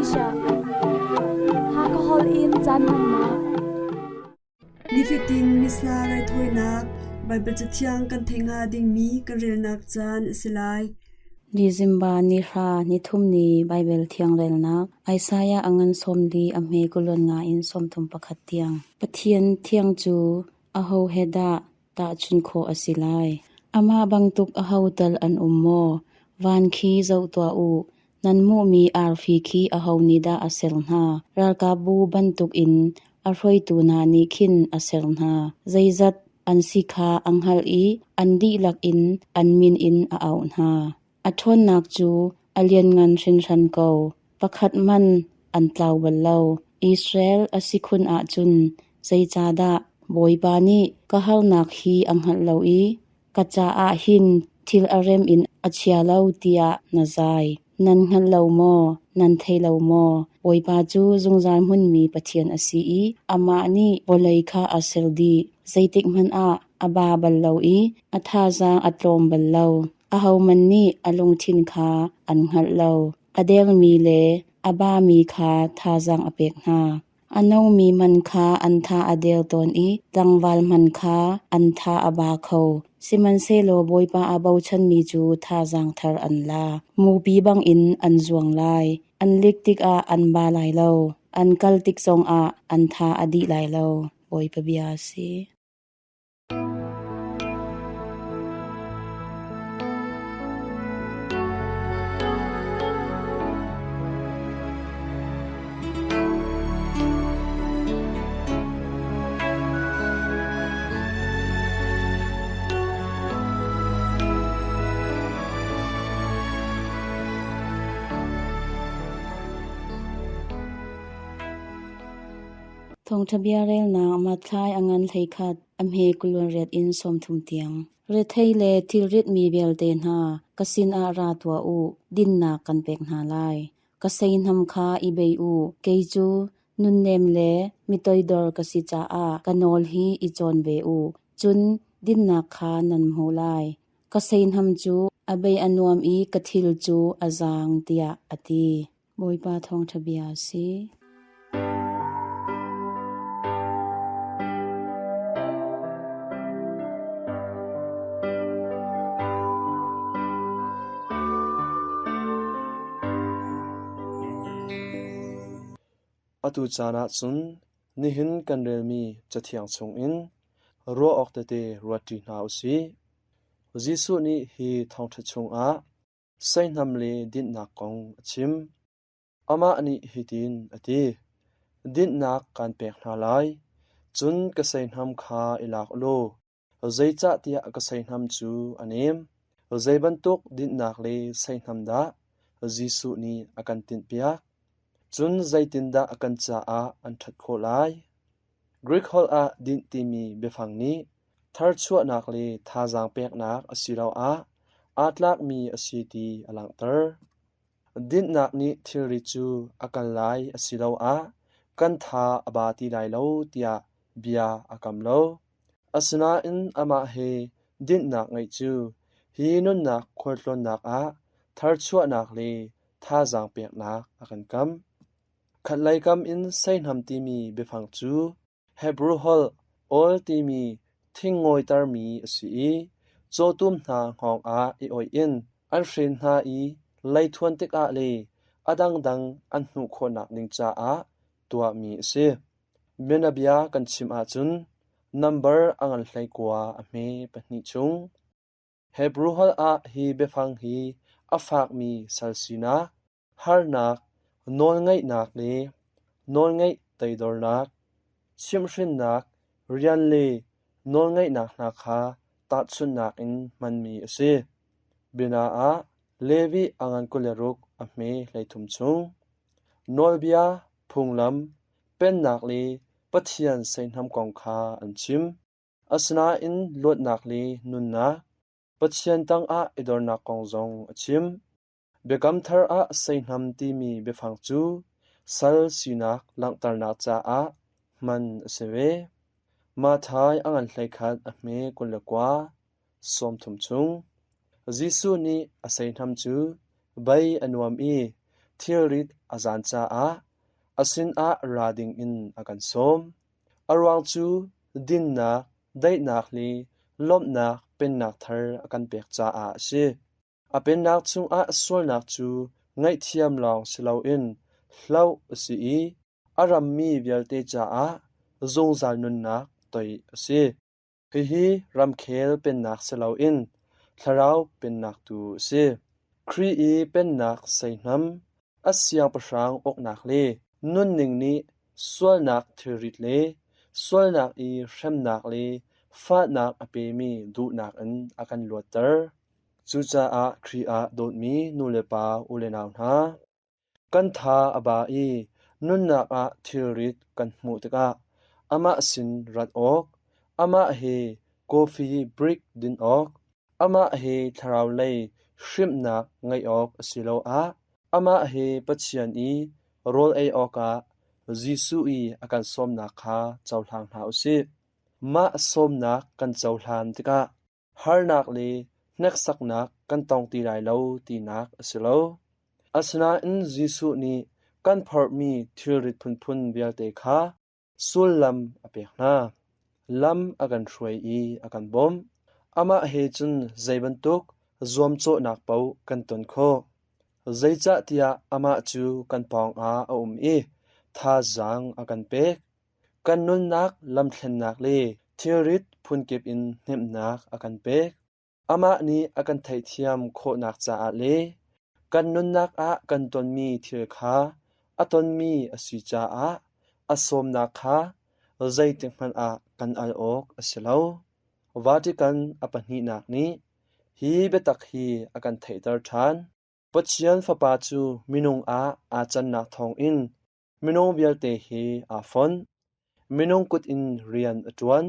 Asia. Hakha holh in caan hmannak. Nifatin Missa raithawinak Baibal Cathiang kan theih hnga dingmi kan relnak caan a si lai. December ni hra nithum ni Baibal Thiang relnak Isaiah a ngan 40 a hme kulon nga in 31 tiang. Pathian thiang cu aho he dah tahchunh khawh a si lai? Amah bantuk aho tal an um maw? Van khi zoh tuah u. Nan hmuhmi arfi khi aho nih dah a ser hna? Ralkapbu bantukin a hruaitu hna nih khin a ser hna. Zeizat an si kha a hngalh i an dihlak in an min in a auh hna. A ṭhawnnak cu a lianngan hringhran ko, pakhat hmanh an tlau bal lo. Israel a si khun ahcun zeicahdah Bawipa nih ka harnak hi a hngalh lo i ka caah hin thil a rem in a chia lo tiah na zai? Nan hngal lo maw? Nan thei lo maw? Bawipa cu zungzal hmunmi Pathian a si i amah nih vawlei kha a ser dih. Zeitikhmanh ah a ba bal lo i a thazaang a tlawm bal lo. Ahohmanh nih a lungthin kha an hngalh lo. A dermi le a bami kha thazaang a pek hna. A nomi hmanh kha an tha a der tawn i tlangval hmanh kha an tha a ba kho. Sihmanhsehlaw Bawipa aa bochanmi cu thazaang thar an la. Mupi bangin an zuang lai. An lik tikah an ba lai lo. An kal tik zongah an tha a dih lai lo. Bawipa bia a si. Thawngṭha bia relnak Matthai a ngan 11, a hme 28 in 30 tiang. Rethei le thilritmi vialte hna, ka sinah ra tuah u, dinnak kan pek hna lai. Ka seihnam kha i bei u, kei cu nunnem le mitoidor ka si caah ka nawl hi i cawn ve u, cun dinnak kha nan hmu lai. Ka seihnam cu a bei a nuam i ka thil cu a zaang, tiah a ti. Bawipa thawngṭha bia a si. Atu caan ah cun nihin kan relmi Cathiang chungin ruah awk tete ruatṭi hna u sih. Jesuh nih hi thawngṭha chungah seihnam le dinhnak kong a chim. Amah nih hitin a ti: Dinhnak kaan pek hna lai, cun ka seihnam kha i lak u law zeicahtiah ka seihnam cu a nem. Zei bantuk dinhnak le seihnam dah Jesuh nih a kan tinhpiak? Cun zeitindah a kan caah an ṭhat khawh lai? Greek holh ah dinh timi biafang nih tharchuahnak le thazaang peknak asiloah aa tlakmi a si ti a langhter. Dinhnak nih thilri cu a kal lai asiloah kan tha a ba ti lai lo tiah bia a kam lo. Asinain amah he dinhnak ngeih cu hi nunnak khualtlawnnak ah tharchuahnak le thazaang peknak a kan kam. Khatlei kam in seihnam timi biafang cu Hebru holh awl timi thing ngawitermi a si i cawtum hna hngawng ah i oih in an hren hna i leithuan tikah le a dangdang an hnuh khawhnak ding caah tuahmi a si. Bianabia kan chim ahcun nambar a ngan 19 a hme pahnih chung. Hebru holh ah hi biafang hi a fakmi sal sinak, harnak, nawlngaihnak le nawlngaih toidornak, chimhhrinnak, rian le nawlngaihnak hna kha tahchunhnak in hmanmi a si. Biana ah Levi a ngan 26 a hme 33 chung. Nawlbia, phunglam, pennak le Pathian seihnam kong kha an chim. Asinain luatnak le nunnak, Pathian tangah i dornak kong zong a chim. Biakam Thar ah seihnam timi biafang cu sal sinak langhternak caah hman a si ve. Matthai a ngan 11 a hme 29, 30 chung. Jesuh nih a seihnam cu bei a nuam i thilrit a zan caah a sinah ra dingin a kan sawm. A ruang cu dinnak, daihnak le lawmhnak pennak thar a kan pek caah a si. A pennak chungah sualnak cu ngaihthiam lawng si loin hloh a si i a rammi vialte caah zungzal nunnak toih a si. Hihi ramkhel pennak si loin thlarau pennak tu a si. Khrih i pennak seihnam, a siangpahrang uknak le nunning nih sualnak thilrit le sualnak i hremnak le fahnak a pemi duhnak in a kan luatter. Cucaah Khrih ah dawtmi nulepa ulenau hna, kan tha a ba i nunnak ah thilrit kan hmuh tikah amah sin rat awk, amah he coffee break din awk, amah he thlarau lei hrimhnak ngeih awk asiloah amah he Pathian i rawl ei awkah Jesuh i a kan sawmnak kha cohlang hna u sih. Mah sawmnak kan cohlan tikah harnak le hneksaknak kan tong ti lai lo tinak a si lo. Asinain Jesuh nih kan phorhmi thilrit phunphun vialte kha sullam a pek hna. Lam a kan hruai i a kan bawmh. Amah he cun zei bantuk zuamcawhnak paoh kan ton khawh. Zeicahtiah amah cu kan pawngah a um i thazaang a kan pek. Kan nunnak lamthlennak le thilrit phunkip in hnemhnak a kan pek. Amah nih a kan theihthiam khawhnak caah le kan nunnak ah kan tonmi thil kha a tonmi a si caah a sawmnak kha zeitikhmanh ah kan al awk a si lo. Vatican a pahnihnak nih hi biatak hi a kan theihter ṭhan. Pathian Fapa cu minung ah aa cannak thawngin Minung vialte hi aa fonh. Minung kut in rian a ṭuan.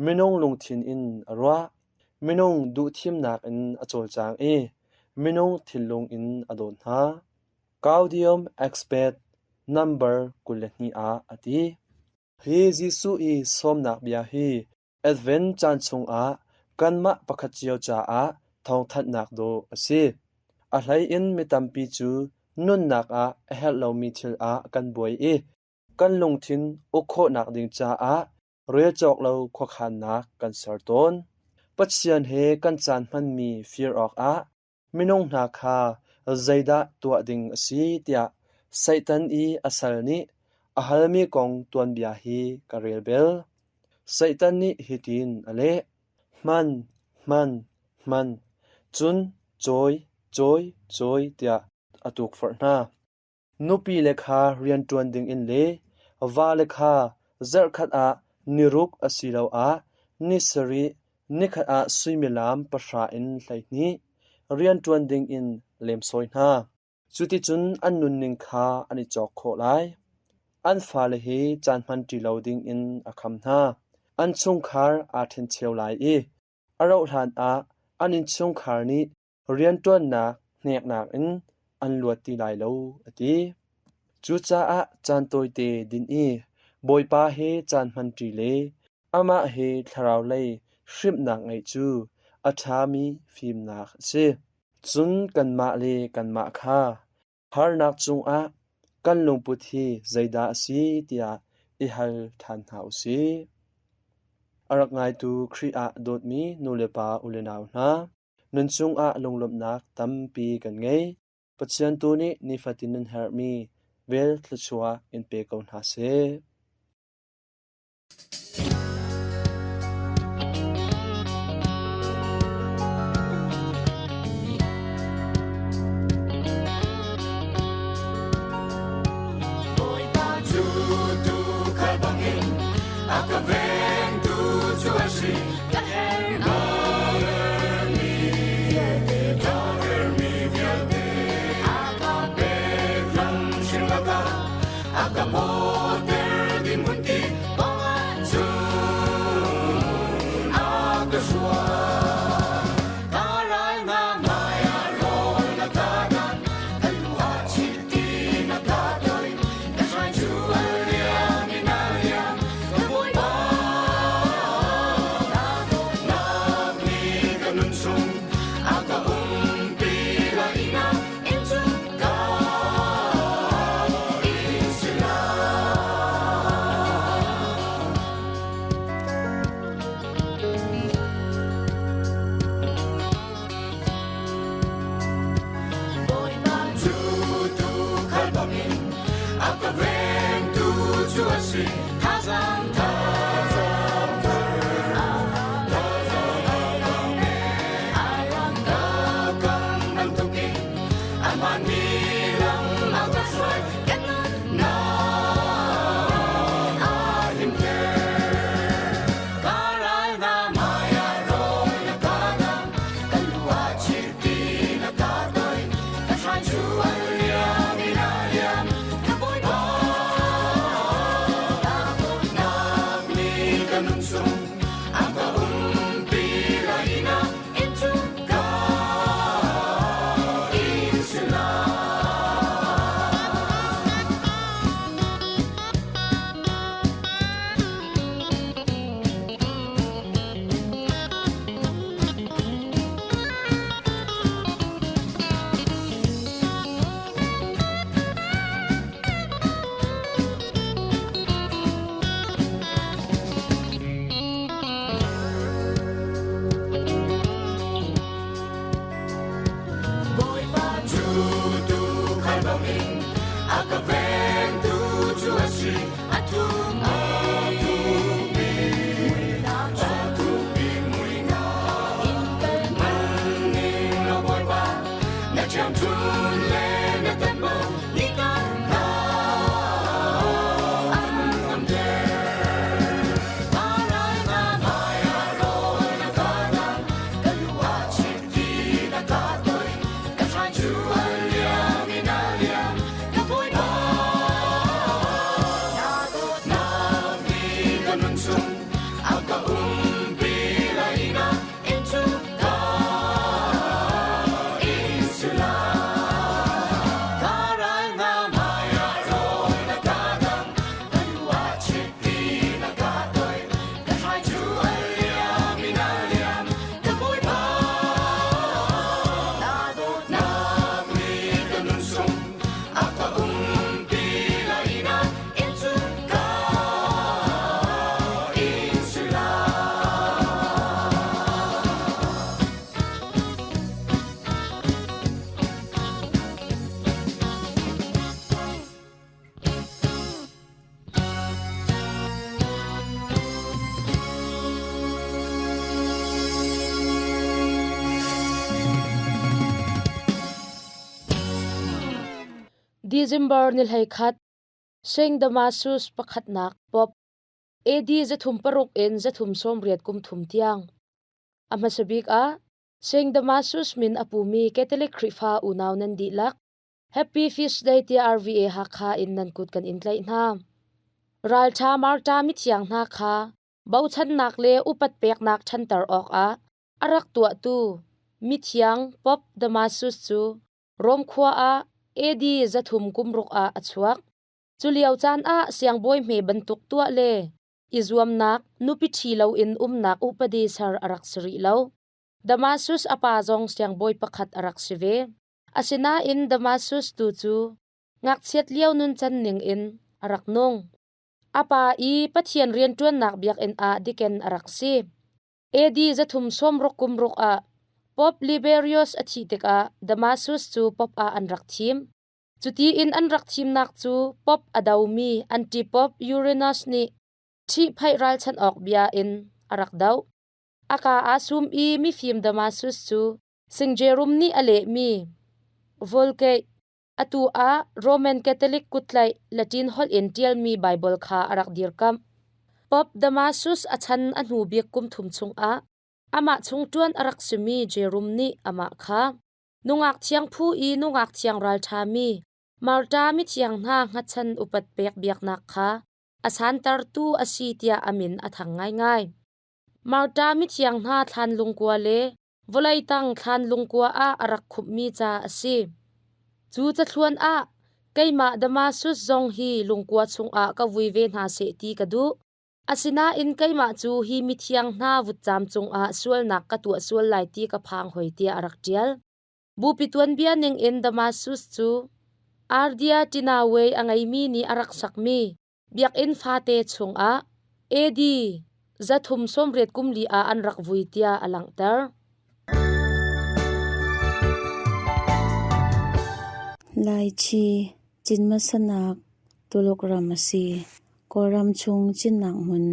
Minung lungthin in a ruah. Minung duhthimnak in a cawlcang i minung thinlung in a dawt hna. Gaudium Expert number 22 ah a ti. Hi Jesuh i sawmnak bia hi Advent caan chungah kanmah pakhat cio caah thawngthanhnak dawh a si. A hleiin mi tampi cu nunnak ah a herh lomi thil ah kan buai i kan lungthin uk khawhnak ding caah rel cawk lo khuakhannak kan ser tawn. Pathian he kan caan hmanmi fir awkah Minung hna kha zeidah tuah ding a si tiah Satan i a sal nih a halmi kong tuanbia hi ka rel bel. Satan nih hitin a leh: Hman, hman, hman, cun cawi, cawi, cawi tiah a tukforh hna. Nupile kha rianṭuan dingin le vale kha zarhkhat ah niruk asiloah ni sarih nikhat ah suimilam pahra in 12 rianṭuan dingin lemsawi hna. Cuticun an nunning kha an i cawk khawh lai. An fale he caan hmanṭi lo dingin a kham hna. An chungkhar aa ṭhencheu lai i a rauhhlan ah an innchungkhar nih rianṭuannak hneknak in an luat ti lai lo, a ti. Cucaah caan tawite din i Bawipa he caan hmanṭi le amah he thlarau lei hrimhnak ngeih cu a ṭhami fimnak a si. Cun kanmah le kanmah kha harnak cungah kan lungput hi zeidah a si tiah i hal ṭhan hna u sih. A rak ngaitu Khrih ah dawtmi nulepa ulenau hna, Nan cungah lunglawmhnak tampi kan ngei. Pathian tu nih nifatin nan herhmi vel thluachuah in pe ko hna seh. Bawipa cu tuukhal bangin a ka vengtu cu a si. Ka hermi ka hermi vialte a ka pek lam hring lakah a ka bawter din hmun ti pawngah cun a ka hruai. Ka ral hna hmaiah rawl na ka dan, ka lu ah chiti na ka toih, ka hrai cu a liam in a liam, ka Bawipa na dawtnak nih ka nun chung a ka umpi lai na inn chung ka December ni 11, Saint Damasus pakhatnak Pope, AD 306 in 380 kum thum tiang. A hmasa bik ah Saint Damasus min a pumi Catholic Khrihfa unau nan dihlak Happy Feast Day tiah RVA Hakha in nan kut kan in tlaih hna. Ralṭha Marta mithiang hna kha bochannak le upat peknak ṭhanter awkah a rak tuahtu mithiang Pope Damasus cu Rom khua ah AD 300 kum ruk ah a chuak. Cu lio caan ah siangbawi hme bantuk tuah le i zuamnak, nupi ṭhi loin umnak upadi ser a rak si rih lo. Damasus a pa zong siangbawi pakhat a rak si ve. Asinain Damasus tu cu ngakchiat lio nuncan ningin a rak nung. A pa i Pathian rianṭuannak biakinn ah diken a rak si. AD 360 kum ruk ah Pope Liberius a thih tikah Damasus cu Pope ah an rak thim. Cuti in an rak thimnak cu Pope a domi anti-Pope Uranus nih ṭhihphaih ralchanh awk bia in a rak doh. A kaa aa sum i mifim Damasus cu Sing Jerum nih a lehmi Vulgate, atu ah Roman Catholic kuttlaih Latin holh in ṭialmi Baibal kha a rak dirkamh. Pope Damasus a chan a hnu bik kum thum chungah amah chung ṭuan a rak simi Jerum nih amah kha nungak thiang phu i nungak thiang ralṭhami Marta mithiang hna hngatchan upat pek biaknak kha a santertu a si tiah a min a thang ngaingai. Marta mithiang hna thlan lungkua le vawlei tang thlan lungkua ah a rak khumhmi ca a si. Cu cathluan ah keimah Damasus zong hi lungkua chungah ka vui ve hna seh ti ka duh. Asinain keimah cu hi mithiang hna vutcam cungah sualnak ka tuah sual lai ti ka phang hoi tiah a rak ṭial. Bupi tuanbia ningin Damasus cu Ardia Tinawe a ngeimi nih a rak sakmi biakinn fate chungah AD 380 kum li ah an rak vui tiah a langhter. Laichi Cinmasanak Tuluk ram a si. Kawlram chung cinnak hmun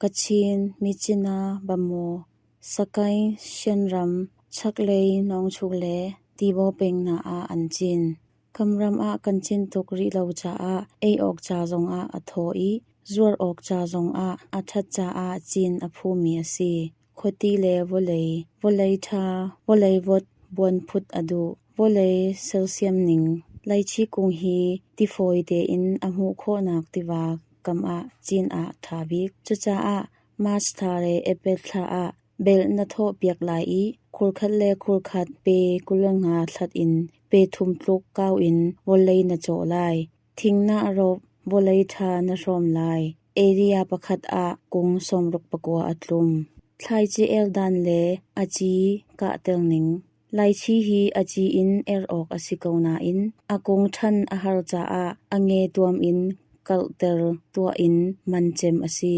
Kachin, Myitkyina, Bamaw, Sakaing, Shanram, chaklei Nawngchuk le Tibaw peng hna ah an cin. Kamram ah kan cin tuk rih lo caah ei awk ca zongah a thaw i zuar awk ca zongah a ṭhat caah cin a phumi a si. Khuati le vawlei, vawlei ṭha, vawlei vawt buanphut a duh. Vawlei sersiam ning Laichi kung hi tifawi tein a hmuh khawhnak tiva kam ah cin ah a ṭha bik. Cucaah March thla le April thla ah belh na thawhpiak lai i khurkhat le khurkhat pe 25 thlat in pe thum tluk kau in vawlei na cawh lai. Thing na rawp, vawlei ṭha na hrawm lai. Area pakhat ah kung 69 a tlum. Thlaici erdan le a ci kahter ning Laichi hi a ci in er awk a si ko nain a kung ṭhan a har caah a nge tuam in karhter tuah in man cem a si.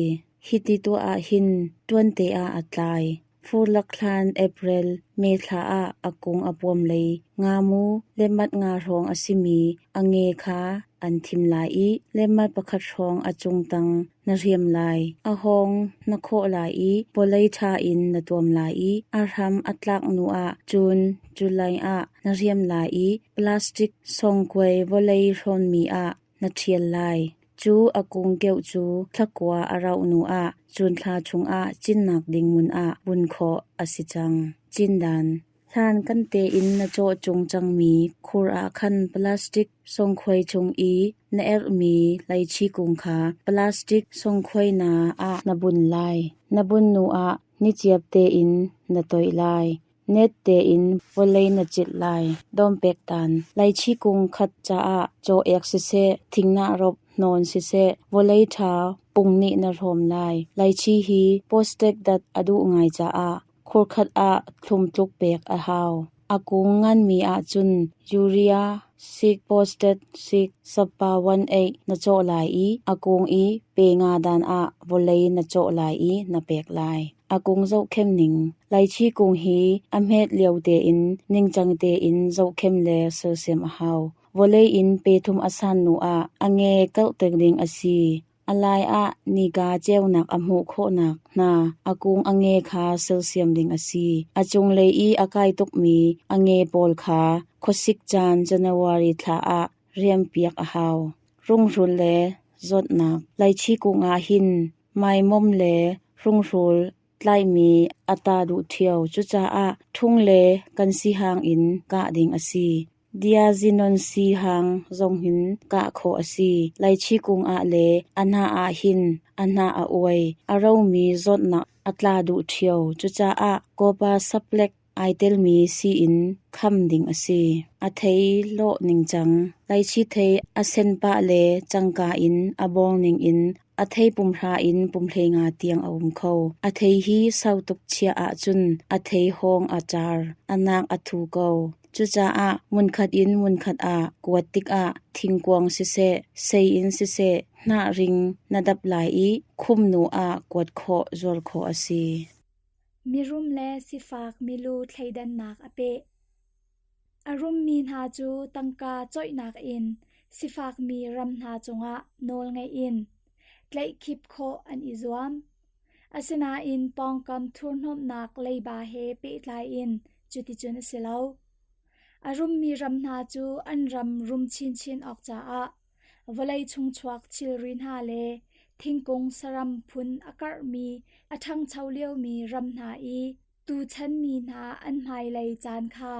Hiti tuah ahhin tuante ah a tlai. Furlak hlan April, May thla ah a kung a puam lei ngamu lemat nga hrawng a simi a nge kha an thim lai i lemat pakhat hrawng a cungtang na hriam lai. A hawng na khawh lai i vawlei ṭha in na tuam lai i a hram a tlak hnu ah June, July ah na hriam lai i plastic sawngkuai vawlei hrawnmi ah na ṭhial lai. Cu a kung keuh cu thlakua a rauh hnu ah June thla chungah cinnak ding hmun ah bun khawh a si cang. Cindan Hlan kan tein na cawh chung cangmi khur ah khan plastic sawngkhuai chung i na erhmi leichi kung kha plastic sawngkhuai-na ah na bunh lai. Na bunh hnu ah niciap tein na toih lai. Net tein vawlei na cilh lai. Dawmpek dan Leichi kung khat caah caw-ek siseh, thinghnah rop hnawn siseh, vawlei ṭha pung nih na hrawm lai. Leichi hi postek dat a duh ngai caah khurkhat ah thlum tluk pek a hau. A kung nganmi ahcun urea, sik posted sik sapa 18 na cawh lai i a kung i pe nga dan ah vawlei na cawh lai i na pek lai. A kung zohkhem ning Laichi kung hi a hmet lio tein ningcang tein zohkhem le sersiam a hau. Vawlei in pe thum a san hnu ah a nge kauhter ding a si. A lai ah nika ceunak a hmuh khawhnak hna a kung a nge kha sersiam ding a si. A cunglei i a kai tukmi a nge pawl kha khuasik caan January thla ah riampiak a hau. Rungrul le zawtnak. Laichi kung ah hin maimom le rungrul tlaihmi a ta duh ṭheo. Cucaah ṭhung le kansihang in kah ding a si. Diazinon siihang zong in kah khawh a si. Laichi kung ah le a hnah ah hin a hnah a uai. A romi zawtnak a tla duh ṭheo. Cucaah Copper Sulfate ai telmi sii in kham ding a si. A thei lawh ningcang. Laichi thei a sen pah le cangka in a bawng ning in a thei pumhra in pumhlei nga tiang a um kho. A thei hi sau tuk chiah ahcun a thei hawng a car, a nak a thu ko. Cucaah hmunkhat in hmunkhat ah kuat tikah thingkuang siseh, sei in siseh, hnah ring na dap lai i khumnu ah kuat khawh zuar khawh a si. Mirum le sifak milu thleidannak a peh. A rummi hna cu tangka coihnak in sifakmi ram hna cungah nawlngeih in tlaihkhip khawh an i zuam. Asinain pawngkam thurhnawmhnak leiba he pehtlai in cuticun a si lo. A rummi ram hna cu an ram rum chinchin awk caah vawlei chungchuak thilri hna le thingkung saram phun a karhmi a ṭhangcho liomi ram hna i tuchan mi hna an hmailei caan kha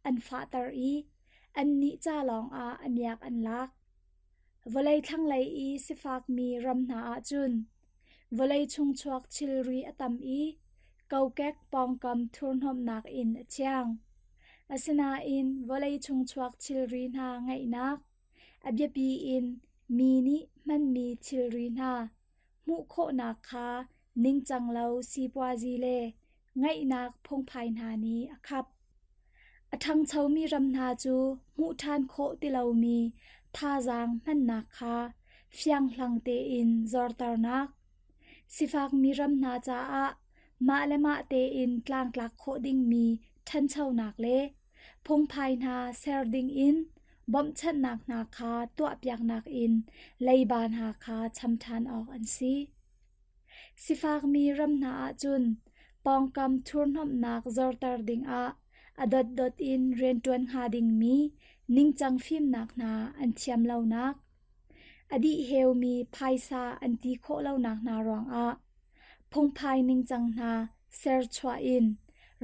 an fahter i annih ca lawngah a miak an lak. Vawlei thlanglei i sifakmi ram hna ahcun vawlei chungchuak thilri a tam i kokek pawngkam thurhnawmhnak in a thiang. Asinain vawlei chungchuak thilri hna ngeihnak, a biapi in mi nih hmanmi thilri hna hmuh khawhnak kha ningcang lo sipuazi le ngaihnak phungphai hna nih a khap. A ṭhangchomi ram hna cu hmuh ṭhan khawh ti lomi thazaang hmannak kha fianghlang tein zorternak, sifakmi ram hna caah mah le mah tein tlangtlak khawh dingmi ṭhanchonak le phungphai hna ser dingin bawmhchanhnak hna kha tuahpiaknak in leiba hna kha cham ṭhan awk an si. Sifakmi ram hna ahcun pawngkam thurhnawmhnak zorter dingah a dotdot in rianṭuan hnga dingmi ningcang fimnak hna an thiam lonak, a dihheumi phaisa an ti khawh lonak hna ruangah phungphai ningcang hna serchuah in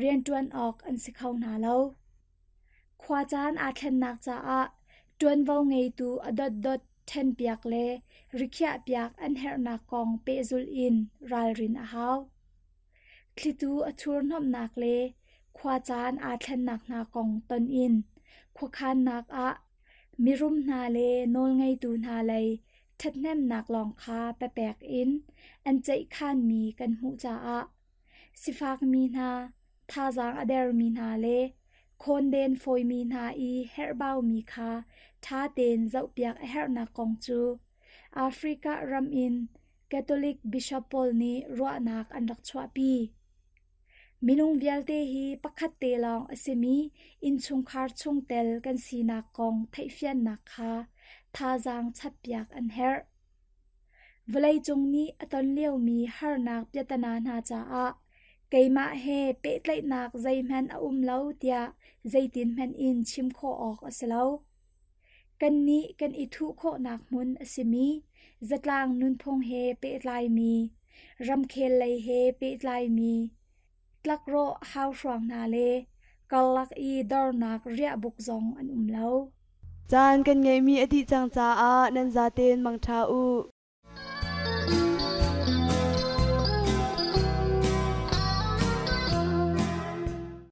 rianṭuan awk an si kho hna lo. Khuacaan aa thlennak caah ṭuanvo ngeitu a dotdot ṭhenpiak le rikhiahpiak an herhnak kong pehzulh in ralrin a hau. Thlitu a thurhnawmhnak le khuacaan aa thlennak hna kong ton in khuakhannak ah mirum hna le nawlngeitu hna lei ṭhathnemnak lawng kha papek in an ceihkhanmi kan hmuh caah sifakmi hna, thazaang a dermi hna le khawnden fawimi hna i herhbaumi kha ṭha tein zohpiak a herhnak kong cu Africa ram in Catholic bishop pawl nih ruahnak an rak chuahpi. Minung vialte hi pakhat te lawng a simi innchungkhar chungtel kan sinak kong theihfiannak kha thazaang chappiak an herh. Vawleicung nih a ton liomi harnak piatana hna caah keimah he pehtlaihnak zeihmanh a um lo tiah zeitinhmanh in chim khawh awk a si lo. Kannih kan i thuh khawhnak hmun a simi zatlang nunphung he pehtlaimi, ramkhel lei he pehtlaimi, tlakrawh hauhruang hna le karlak i dornak riahbuk zong an um lo. Caan kan ngeihmi a dih cang caah nan zaten mangṭha u.